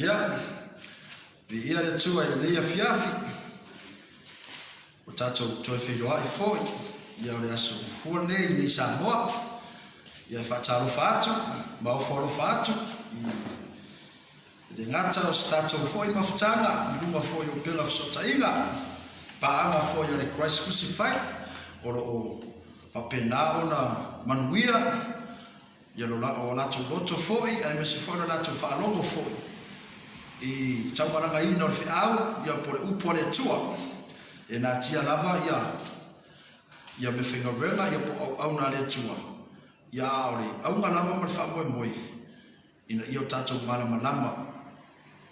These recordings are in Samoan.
Ia, viia le Atua i lenei afiafi, ua tatou toe feiloai foi, ia o le aso fua lenei i nei Samoa. Ia e faatalofa atu ma ofo alofa atu i le gata o se tatou foi mafutaga i luga foi o upega fesootaiga, paaga foi a le Christ Crucified o lo o faapena ona manuia Ia lo o latou loto foi aemaise foi lo latou faalogo foi i taumalagaina o le feau ia po o le upu a le Atua e natia lava ia ia meafaigaluega ia po o auauna a le Atua ia a o le auga lava ma le faamoemoe ina ia o tatou malamalama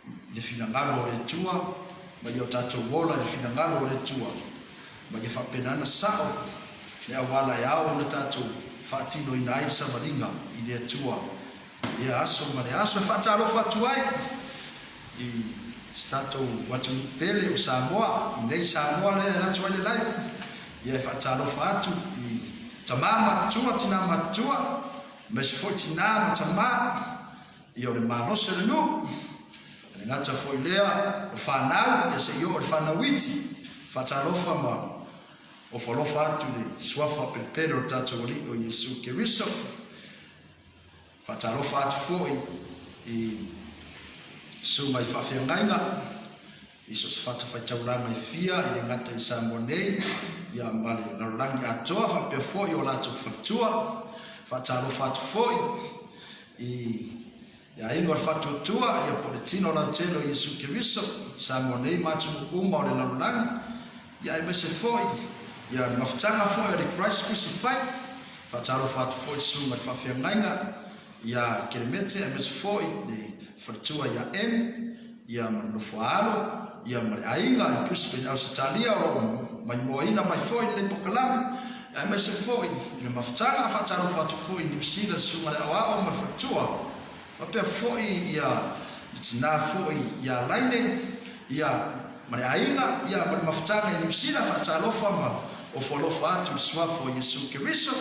i le finagalo o le Atua, ma ia o tatou ola i le finagalo o le Atua, ma ia faapena ona sao le auala e ao ona tatou faatinoina ai le savaliga i le Atua i lea aso ma lea aso. E faatalofa atu ai i si tatou atunuu pele o Samoa, i nei Samoa lea e alu atu ai le live, ia e faatalofa atu i tama matutua, tina matutua, aemaise foi tina ma tama, Ia o le malosi o le nuu, e le gata foi lea o fanau, ia se i oo i le fanau iti, faatalofa ma ofo alofa atu i le suafa pelepele o le tatou Alii o Iesu Keriso. Faatalofa atu foi i susuga i faafeagaiga i so o se fatafaitaulaga e fia, e le gata i Samoa nei, ia ma le lalolagi atoa faapea foi o latou faletua. Faatalofa atu foi i le aiga o le Faatuatua, ia po o le tino lautele o Iesu Keriso, Samoa nei ma atunuu uma o le lalolagi, ia aemaise foi ia le mafutaga foi o le Christ Crucified. Faatalofa atu foi i le susuga i le faafeagaiga ia Kelemete aemaise foi le faletua ia Em, ia ma le nofoa-alo, ia ma le aiga i Brisbane, Ausetalia o lo o maimoaina mai foi lenei pokalame, aemaise foi i le mafutaga. Faatalofa atu foi i Niu Sila, le susuga i le aoao ma le faletua, faapea foi ia le tina foi ia Laine, ia ma le aiga, ia ma le mafutaga i Niu Sila. Faatalofa ma ofo alofa atu i le Suafa o Iesu Keriso,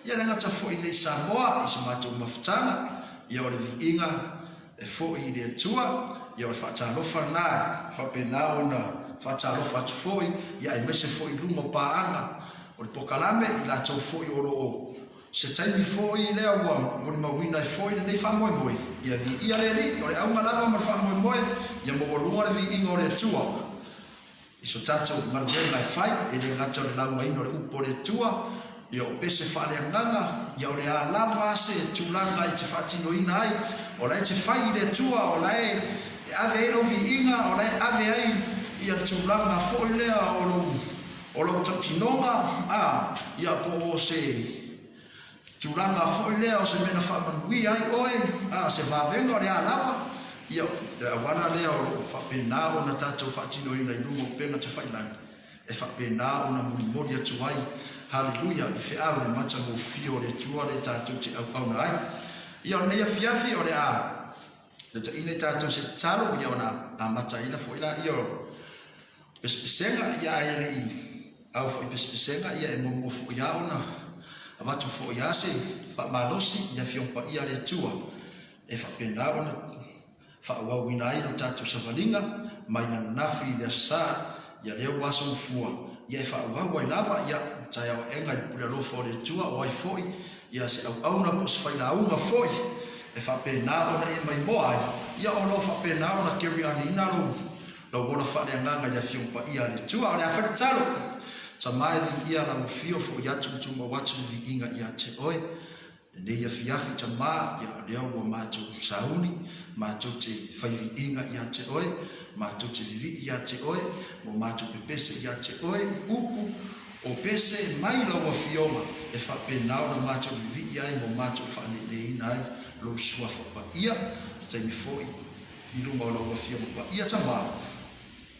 ia le gata foi nei Samoa i se matou mafutaga, ia o le viiga e foi i le Atua, ia o le faatalofa lena, e faapena ona faatalofa atu foi, ia aemaise foi i luga o paaga o le pokalame, i latou foi o lo o se taimi foi lea ua molimauina ai foi lenei faamoemoe, ia viia le Alii, o le auga lava ma le faamoemoe, ia maualuga le viiga o le Atua. I so tatou galuega e fai, e le gata o le laugaina o le upu o le Atua, ia o pese faaleagaga, ia o le a lava se tulaga e te faatinoina ai, o la e te fai i le Atua, o la e ave ai lau viiga, o la e ave ai ia le tulaga foi lea o lou, o lou tautinoga, a, ia po o se Tulaga foi lea o se mea na faamanuia ai oe, a, se vavega o le a lava, ia, le auala lea o lo o faapena ona tatou faatinoina i luga o upega tafailagi, e faapena ona molimoli atu ai, haleluia, i feau le matagofie o le Atua lea tatou te auauna ai. Ia, o lenei afiafi, o le a taitaina i tatou se tatalo, ia ona amataina foi laia o pesepesega, ia ae le i ao foi pesepesega, ia e muamua foi lava ona avatu foi lava se faamalosi i Afioga Paia a le Atua e faapena ona faaauauina ai lo tatou savaliga mai ananafi i le Aso Sa, ia lea ua aso mafua, ia e faaauau ai lava, ia taeao aega i le pule alofa o le Atua, o ai foi ia se auauna po o se failauga foi e faapena ona e maimoa ai, ia o lo o faapena ona carry on ina lou Lau ola faaleagaga i le Afioga Paia a le Atua. O le a fai le tatalo. Tama e viia lau afio foi atu ma tumau atu le viiga ia te oe. Lenei afiafi Tama, ia o lea ua matou sauni, matou te fai viiga ia te oe, matou te vivii ia te oe, ma matou pepese ia te oe i upu o pese mai lau Afioga e faapena ona matou vivii ai ma matou faaneeneeina ai lou Suafa Paia, se taimi foi i luga o lau Afioga Paia Tama,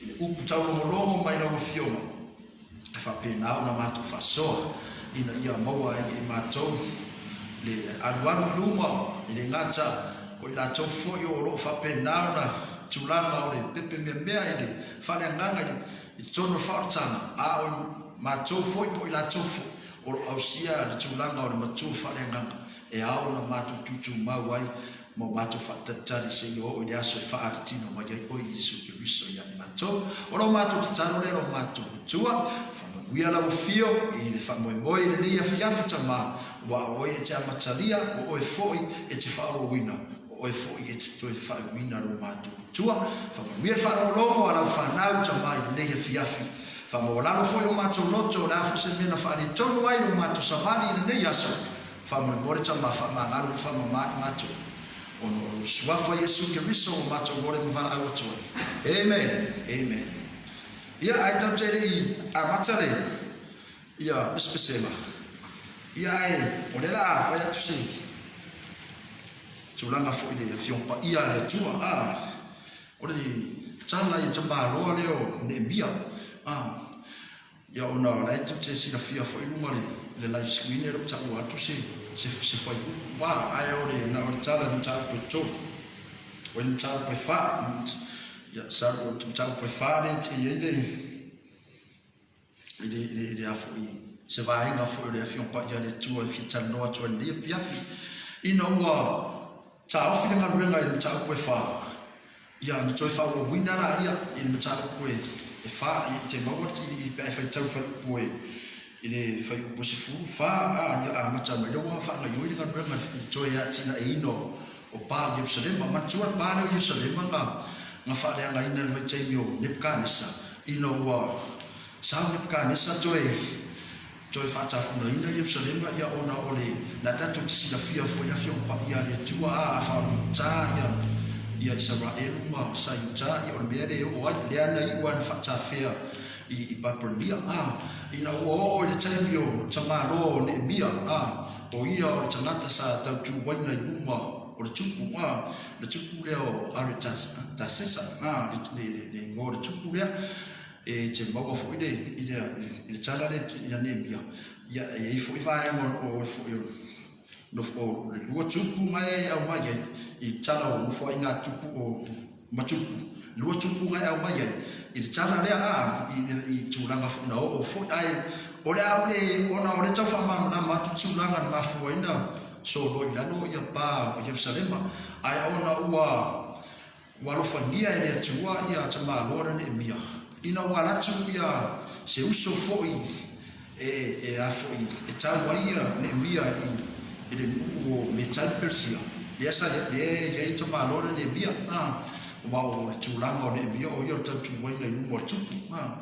i le upu taulogologo mai lau Afioga, e faapena ona matou faasoa ina ia maua ai e matou le alualu i luma, e le gata o i latou foi o lo o faapena ona tulaga o le pepe meamea i le faaleagaga i totonu o le faaolataga, a o i matou foi po o i latou foi o lo o ausia le tulaga o le matua faaleagaga e ao ona matou tutumau ai. Ma o matou faatalitali seia oo i le aso e faaali tino mai ai oe Iesu Keriso ia i matou. O lo matou tatalo lea lo matou Matua, faamanuia lau afio i le faamoemoe i lenei afiafi Tama, ua o oe e te amatalia, o oe foi e te faaauauina, o oe foi e te toe faaiuina lo matou Matua. Faamanuia le faalogologo a lau fanau Tama i lenei afiafi. Faamaualalo foi o matou loto, o le a foi se mea na faaletonu ai lo matou savali i lenei aso, Faamolemole tama faamagalo ma faamama i matou, ona o lou Suafa Iesu Keriso ua matou ole ma valaau atu ai. Amen. Amen. Ia, ae tatou te le i amata le, ia, pesepesega, ia, ae o lea la a fai atu se tulaga foi i le Afioga Paia a le Atua, a, o le tala i tamaloa lea o Neemia, a, Ia ona o la e tou te silafia foi i luga o le live screen e le o taua atu se se fuaiupu a ae o le na o le tala i le mataupu e 3 o le mataupu e 4 ia sorry o le mataupu e 4 lea e i ai le i le i le i le a foi se vaega foi o le Afioga Paia a le Atua e fia talanoa atu ai i lenei afiafi ina ua taofi le galuega i le mataupu e 4 Ia, ona toe faaauauina laia i le mataupu e fa, i te maua i pe a e faitau i fuaiupu e, i le fuaiupu e 14, a, ia amata mai lea ua faagaoioi le galuega i le toe atinaeina o pa i Ierusalema. Manatua le pa lea o Ierusalema na, na faaleagaina i le vaitaimi o Nepukanesa, ina ua sau Nepukanesa toe Toe faatafunaina Ierusalema ia ona o le na tatou te silafia foi le Afioga Paia a le Atua a a faaluta ia ia Isaraelu ma sa Iuta ia o le mea le oo ai lea na iu a na faatafea i i Babylonia a ina ua oo i le taimi o tamaloa o Neemia a o ia o le tagata sa tautuaina i luma o le tupu a le tupu lea o Aretasesa a le le le igoa o le tupu lea. E te maua foi le, i le, i le tala lea ia Neemia, ia e i ai foi vaega o, o foi o, nofo, o le lua tupu na e aumai ai, i le tala o nofoaiga tupu o ma tupu, lua tupu na e aumai ai, i le tala lea a, i, i tulaga foi na oo foi, ae o le a le, ona o le tau faamalamalama atu tulaga na mafua ai na solo i lalo ia pa o Ierusalema, ae ona ua Ua alofagia e le Atua ia tamaloa le Neemia, ina ua alu atu ia se uso foi e, e a foi, e tau ai ia Neemia i, i le nuu o Metai ma Persia, lea sa lea e i ai tamaloa le Neemia, a, aua o le tulaga o Neemia o ia o le tautuaina i luma o le tupu, a.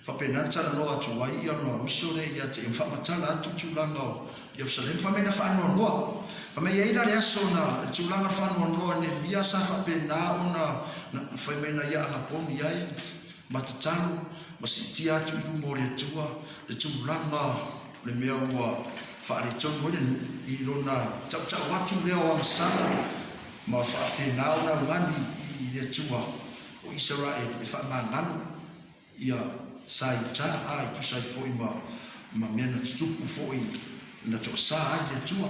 Faapena na talanoa atu ai ia lona uso lea ia te ia ma faamatala atu tulaga o Ierusalemu. Fai mai na faanoanoa. Fai mai e i ai la le aso na, le tulaga o le faanoanoa i Neemia sa faapena ona na, fai mai na ia agaponi ai ma tatalo ma siitia atu i luma o le Atua le tulaga o le mea ua faaletonu ai le nuu i lona tautau atu lea o agasala ma faapena ona augani i le Atua o Isaraelu e faamagalo Ia, sa i uta, a, i tusa ai foi ma, ma mea na tutupu foi na toasa ai le Atua.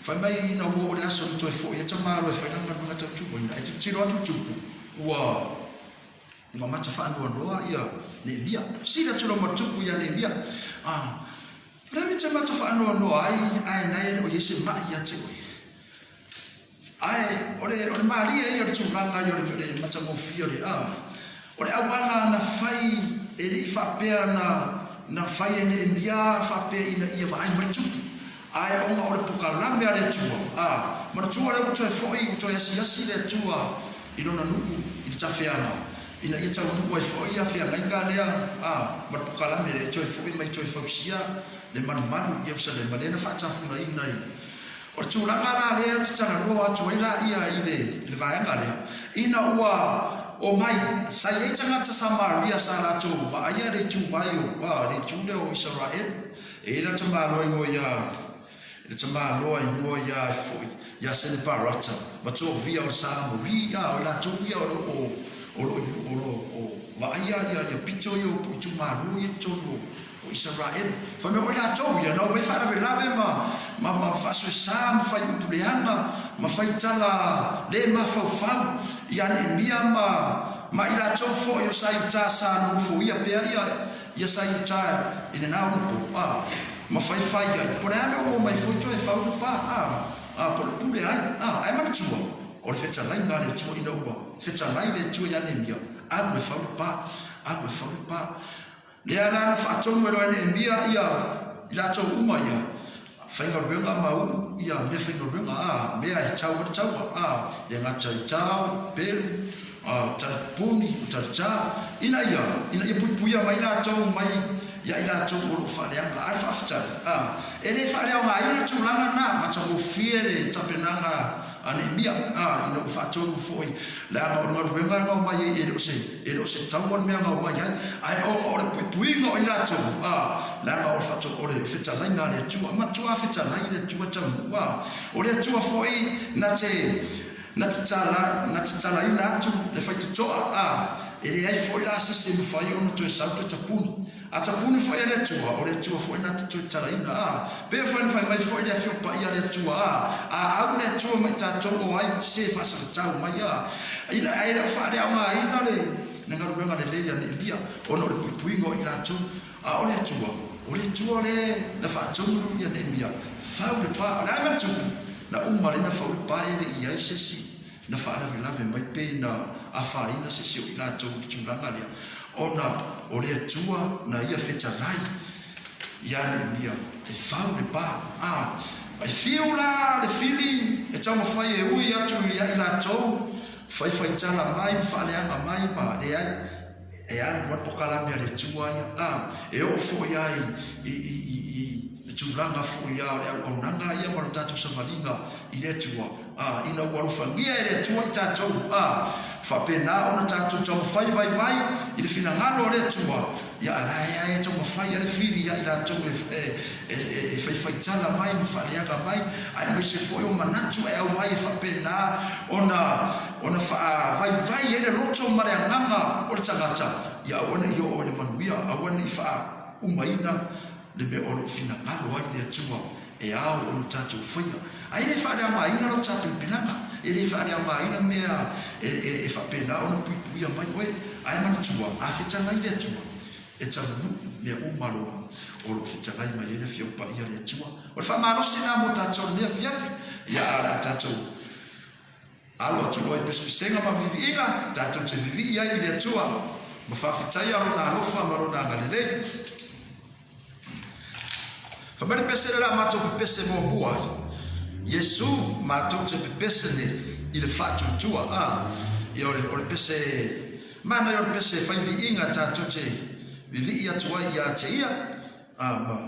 Fai mai ina ua oo le aso na toe foi ai tamaloa e fai lana galuega tautuaina, ae tilotilo atu le tupu, ua, ua mata faanoanoa ia Neemia. Sili atu lava ma le tupu ia Neemia, a, o le a mea e te mata faanoanoa ai, ae na e le o i ai se mai ia te oe? Ae o le, o le malie ia o le tulaga ia o le, le matagofie o le, a, o le auala na fai e le i faapea na, na fai e Neemia faapea ina ia vaai mai tupu, ae ona o le pokalame a le Atua, a, manatua lea ua toe foi, ua toe asiasi le Atua i lona nuu i le tafeaga, ina ia taunuu ai foi ia feagaiga lea, a, ma le pokalame lea e toe foi mai toe fausia le malumalu i Ierusalema lea na faatafunaina i O le tulaga la lea ou te talanoa atu ai la ia i le, i le vaega lea, ina ua omai, sa i ai tagata Samaria sa latou vaaia le ituvai o, a, le itu lea o Isaraelu. E i ai la le tamaloa ingoa ia, le tamaloa ingoa ia foi, ia Seneparata, ma Tovia o le Samori, a, o i latou ia o lo o, o lo o, o lo o vaaia ia, ia pito ia o itumalo ia i totonu o, o Isaraelu. Fai mai, o i latou ia, na omai faalavelave ma, ma, ma faasoesa ma fai upu leaga, ma fai tala le mafaufau ia Neemia ma, ma i latou foi o sa Iuta sa nonofoia pea ia, ia sa Iuta i lena onopo, a, ma faifai ai, po o le a mea ua omai foi toe fau le pa, a, a, po o le pule ai, a, ae manatua. O le fetalaiga a le Atua ina ua fetalai le Atua ia Neemia, alu e fau le pa, alu e fau le pa. Lea la na faatonu e loa e Neemia ia i latou uma ia faigaluega ma ulu ia mea faigaluega a mea e tau ai le taua a le gata i tao, pelu, a o tali pupuni, o tali ta, ina ia ina ia puipuia mai latou mai ia i latou o lo o faaleaga. A le faafetai a e le faaleaogaina le tulaga lena, matagofie le tapenaga a Neemia, ā, ina ua faatonu foi, leaga o le galuega na omai ai e le o se, e le o se taua le mea na omai ai, ae ona o le puipuiga o i latou, ā, leaga o le fato, o le fetalaiga a le Atua, matua fetalai le Atua taunuu, ā, o le Atua foi na te, na te tala, na te talaina atu le faitotoa, ā, e leai foi la se isi e mafai ona toe sau toe tapuni. A tapuni foi e le Atua, o le Atua foi na te toe talaina, a, pea foi na fai mai foi le Afio Paia a le Atua, a, a au le Atua ma i tatou o ai se faasagatau mai, a, ina ae le o faaleaogaina le le galuega lelei a Neemia, ona o le puipuiga o i latou, a o le Atua, o le Atua le na faatonu ia Neemia, fau le pa, o le a mea na tupu? Na uma lena fau le pa e le i ai se isi na faalavelave mai pe na afaina se isi o i latou i le tulaga lea, ona o le Atua na ia fetalai ia Neemia e fau le pa. A, e fiu la le fili e taumafai e ui atu ia i latou, faifaitala mai ma faaleaga mai ma leai, e alu lava le pokalame a le Atua ia. A, e oo foi lava i, i, i, i, i le tulaga foi lava o le auaunaga ia ma le tatou savaliga i le Atua, Ā, ina ua alofagia e le Atua i tatou, ā, faapena ona tatou taumafai vaivai i le finagalo o le Atua, ia a la e ae taumafai a le fili ia i latou e, e, e, e faifaitala mai ma faaleaga mai, aemaise foi o manatu e aumai e faapena ona, ona faavaivai ai le loto ma le agaga o le tagata, ia aua ne i oo i le manuia, aua ne i faaumaina le mea o lo o finagalo ai le Atua e ao ona tatou faia. Ae le faaleaogaina lau tapenapenaga, e le faaleaogaina mea e faapena ona puipuia mai oe. Ae manatua, a fetalai le Atua, e taunuu mea uma lona o lo o fetalai mai ai le Afioga Paia a le Atua. O le faamalosi lena mo tatou i lenei afiafi, ia a o le a tatou alo atu loa i pesepesega ma viviiga, tatou te vivii ai i le Atua ma faafetaia Lona alofa ma Lona agalelei. Fai mai le pese lea o le a matou pepese muamua ai. Iesu matou te pepese nei i le faatuatua. A, ia o le, o le pese, manaia o le pese e fai viiga tatou te vivii atu ai ia te ia, a, ma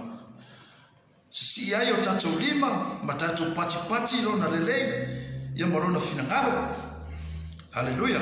sisii ai o tatou lima ma tatou patipati lona lelei, ia ma lona finagalo. Haleluia.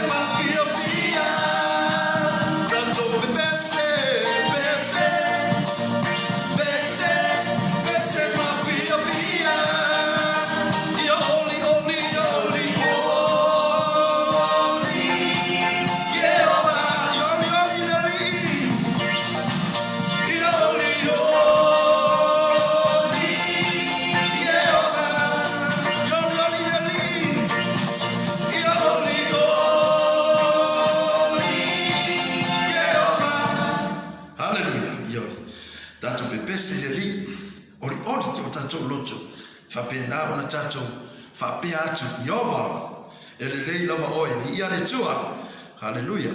mafiafia, tatou pepese, pese, pese, pese mafiafia, ia oli, oli, oli, oli, Ieova, oli, oli, oli, ia oli, oli, Ieova, oli, oli, oli. Ia oli, oli, Ieova. Haleluia. Ioe. Tatou pepese i le Alii, olioli o tatou loto, faapena ona tatou faapea atu, Ieova, e lelei lava oe, viia le Atua. Haleluia.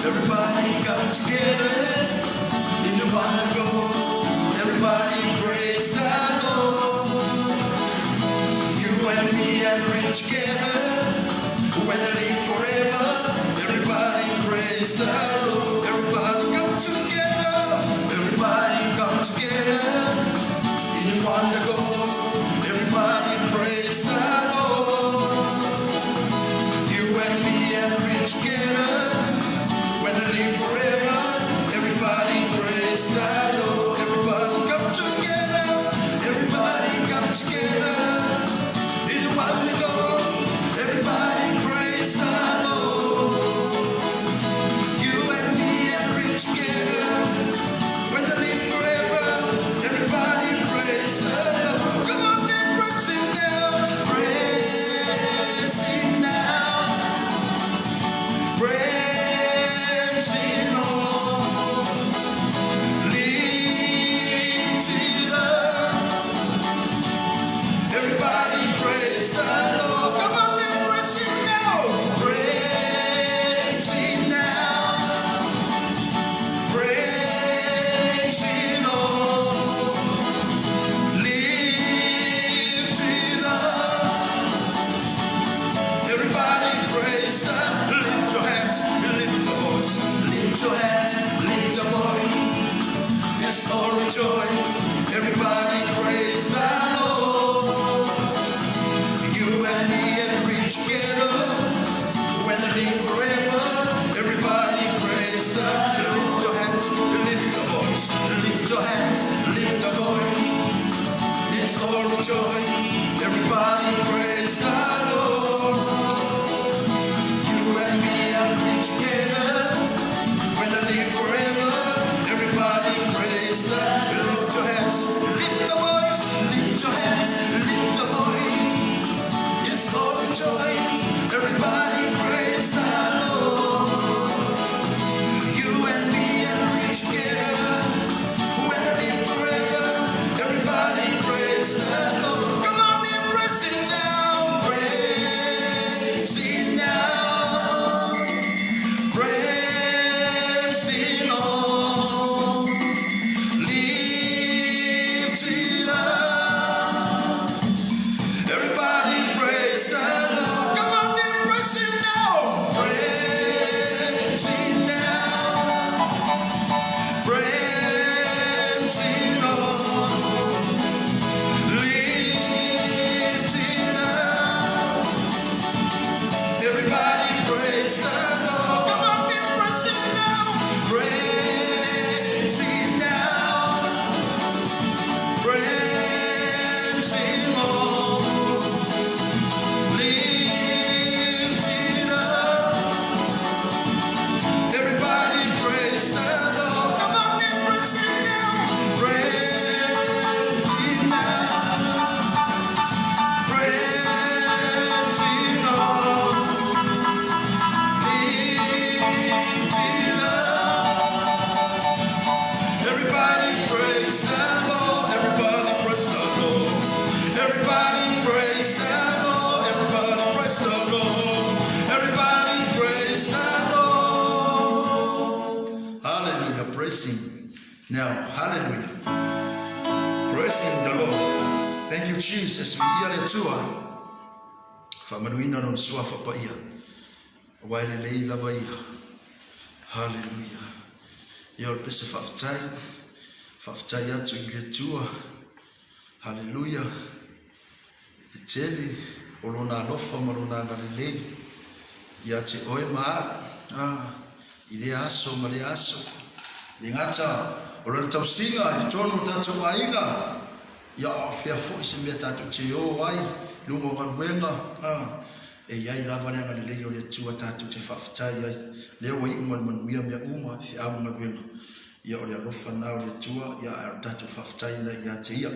Everybody come together in the one go. Everybody praise the Lord. You and me and we together. When I live forever. Everybody praise the Lord. Everybody come together. Everybody come together in the one go. Everybody praise the Lord. You and me and we together. When I live forever, everybody praise the Lord. Everybody come together. Everybody come together. In the one go. Everybody praise the Lord. You and me and we together. When I live forever, everybody praise the Lord. Come on and praise Him now. Praise Him now. Praise Him, Lord. Lift it up. Everybody praise the Lord. Come on and praise Him now. Praise Him now. Praise Him, Lord. Lift it up. Everybody praise the. Lift your hands, lift the voice. Lift your hands, lift the voice. It's all joy. Everybody praise the Lord. You and me and we together. When I live forever, everybody praise the. Lift your hands, lift the voice. Lift your hands, lift the voice. It's all joy. Everybody praise the Lord. You and me and we together. When I live forever, everybody praise the. Lift your hands, lift the voice. Lift your hands, lift the voice. It's all joy. Everybody praise the Lord. You and me and we together. When I live forever, everybody praise the Lord. Come on and praise Him now. Praise Him now. Praise Him, Lord. Lift it up. Everybody praise the Lord. Now, hallelujah. Praising the Lord. Thank you, Jesus. Viia le Atua. Faamanuina lona suafa paia. Aua e lelei lava ia. Hallelujah. Ia o le pese faafetai. Faafetai atu i le Atua. Hallelujah. I le tele o Lona alofa ma Lona agalelei ia te oe ma au, a, i lea aso ma lea aso. Le gata o Lona tausiga i totonu o tatou aiga, ia a o fea foi se mea tatou te o ai i luga o galuega, a, e i ai lava le agalelei o le Atua tatou te faafetai ai. Lea ua iu ma le manuia mea uma i feau ma galuega. Ia o le alofa lena o le Atua, ia ae o le tatou faafetai lena ia te Ia.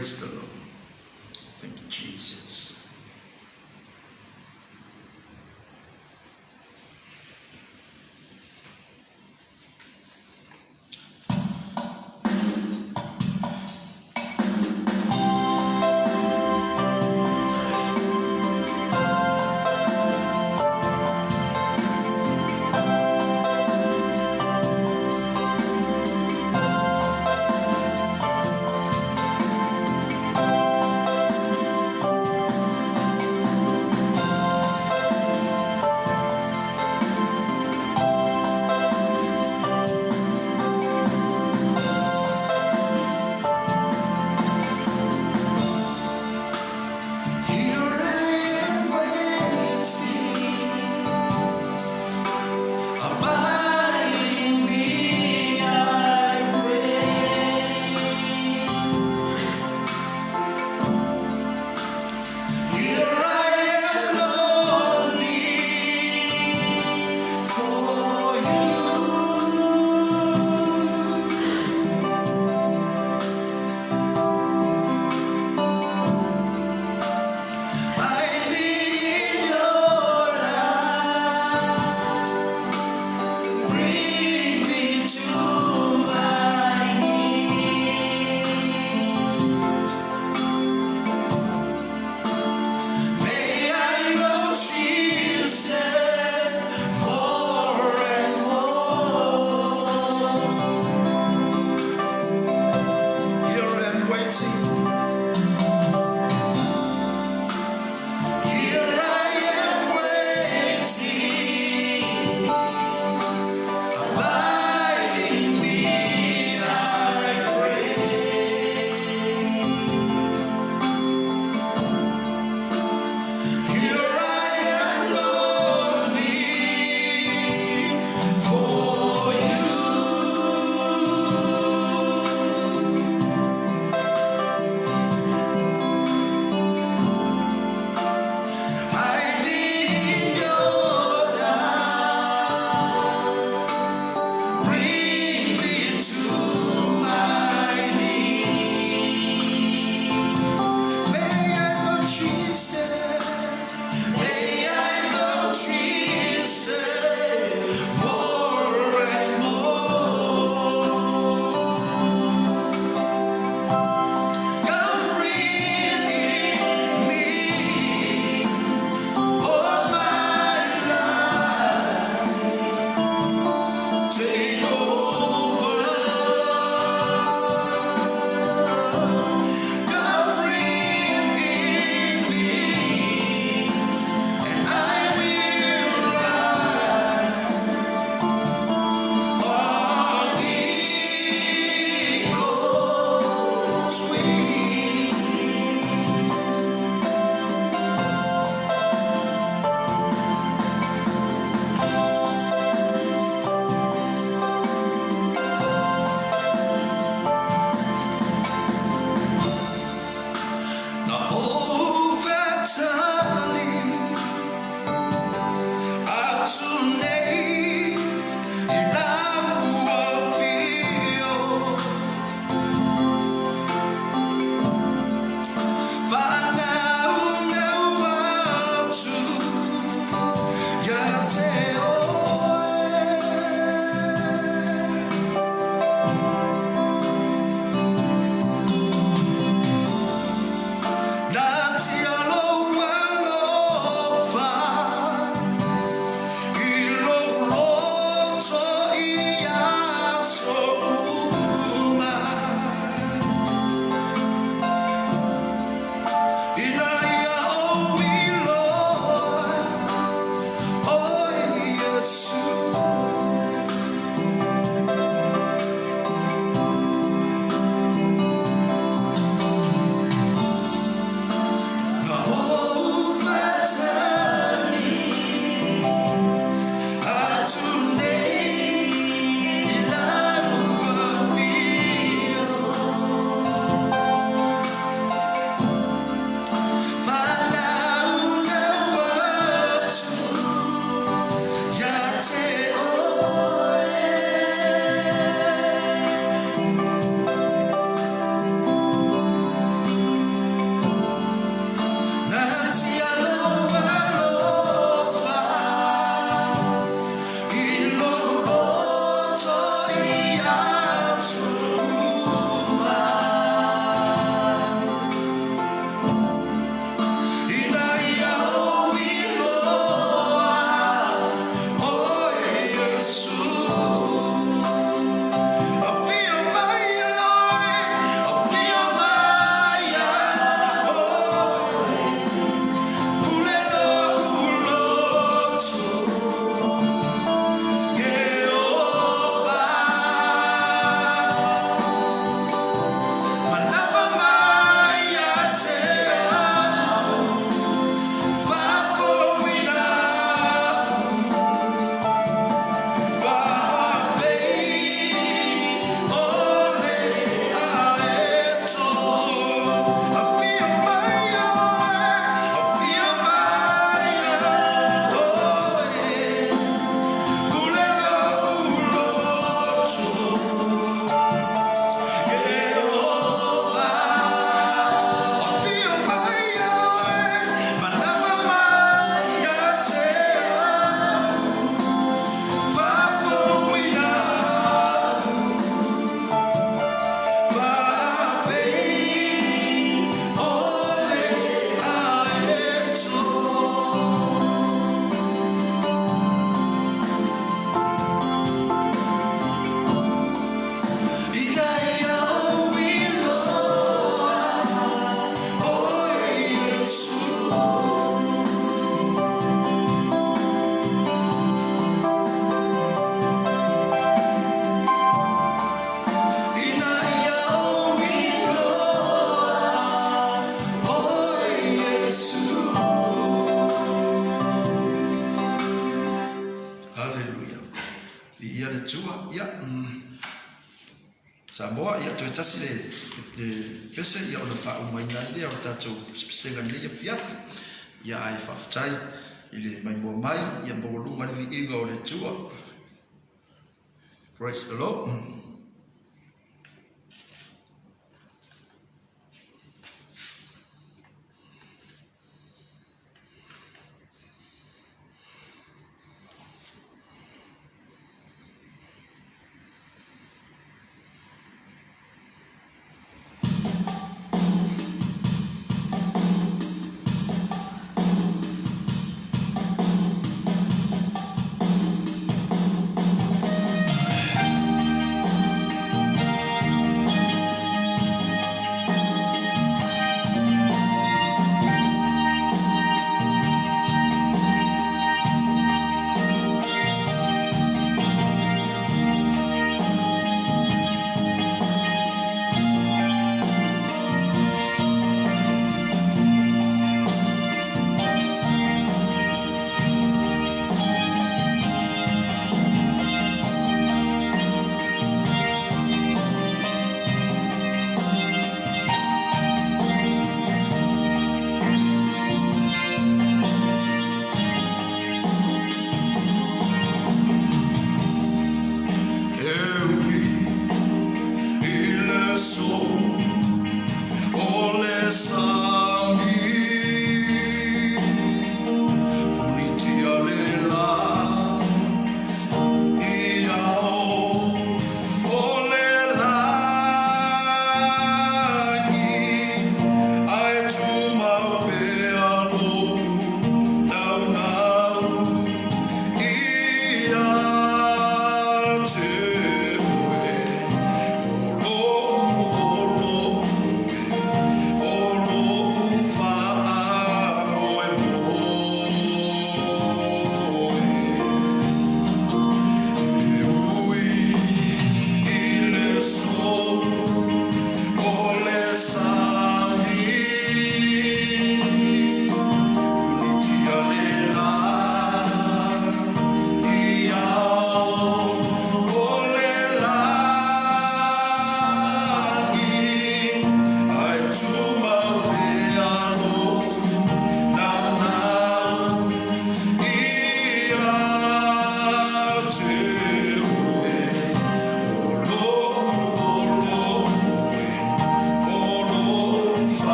Praise the Lord. Thank you, Jesus. Viia le Atua. Ia, Samoa, ia toe tasi le, le pese ia ona faaumaina ai lea o le tatou pesepesega i lenei afiafi. Ia ae faafetai i le maimoa mai, ia maualuga le viiga o le Atua. Praise the Lord.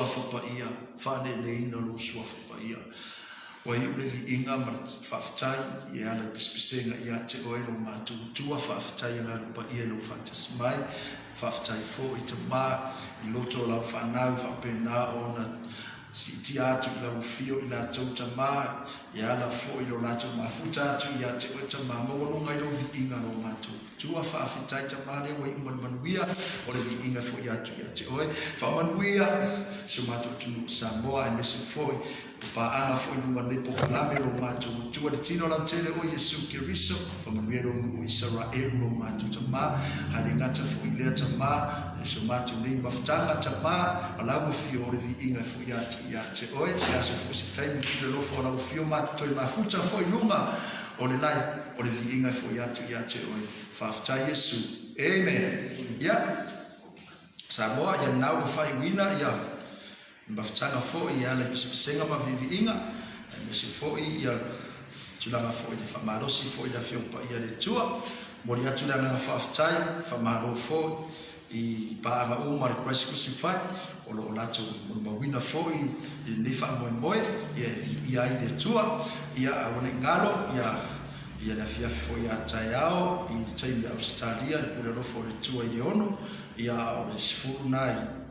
Suafa Paia, faaneeneina lou Suafa Paia. Ua iu le viiga ma le faafetai e ala i pesepesega ia te oe lo matou Atua, faafetai Agaga Paia i lou faatasi mai, faafetai foi Tama i loto o lau fanau faapena ona siitia atu i lau afio i latou Tama e ala foi i lo latou mafuta atu ia te oe Tama maualuga i lou viiga lo matou Atua, faafetai Tama lea ua iu ma le manuia o le viiga e foi atu ia te oe, faamanuia si o matou atunuu o Samoa aemaise foi O paaga foi luga nei polokalame lo matou Atua le tino lautele o Iesu Keriso, faamanuia lou nuu o Isaraelu lo matou Tama, haele gata foi lea Tama, e so matou nei mafutaga Tama, a lau afio o le viiga e foi atu ia te oe, se aso foi se taimi pule alofa o lau afio matou toe mafuta foi luga o le lae o le viiga e foi atu ia te oe. Faafetai Iesu. Amen. Ia Samoa, ia lena ua faaiuina ia Mafutaga foi e ala i pesepesega ma viiviiga, aemaise foi ia tulaga foi i le faamalosi foi i le Afioga Paia a le Atua. Momoli atu le agaga faafetai, faamalo foi i paaga uma a le Christ Crucified o lo o latou molimauina foi i lenei faamoemoe ia e viia ai le Atua. Ia aua ne i galo ia ia le afiafi foi ia taeao i le taimi a Ausetalia i le pule alofa o le Atua i le 6, ia a o le 10 na i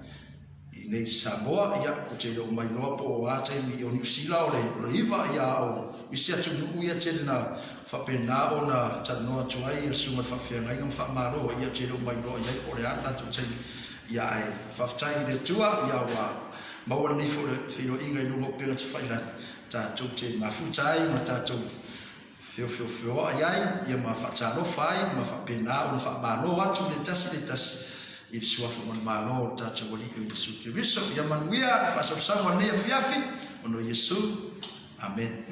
I nei i Samoa, ia, ou te le o mailoa po o a taimi o Niu Sila o le, o le iva, ia, a o isi atunuu ia tele na faapena ona talanoa atu ai ia susuga i le faafeagaiga ma faamalo, ia, ou te le o mailoa i ai po o le a le latou taimi. Ia, ae faafetai i le Atua, ia, ua maua lenei feiloaiga i luga o upega tafailagi, tatou te mafuta ai ma tatou feofeofeoai ai, ia ma faatalofa ai, ma faapena ona faamalo atu le tasi le tasi i le Suafa ma le Malo o le tatou Alii o Iesu Keriso. Ia manuia le faasausau o lenei afiafi, ona o Iesu. Amene.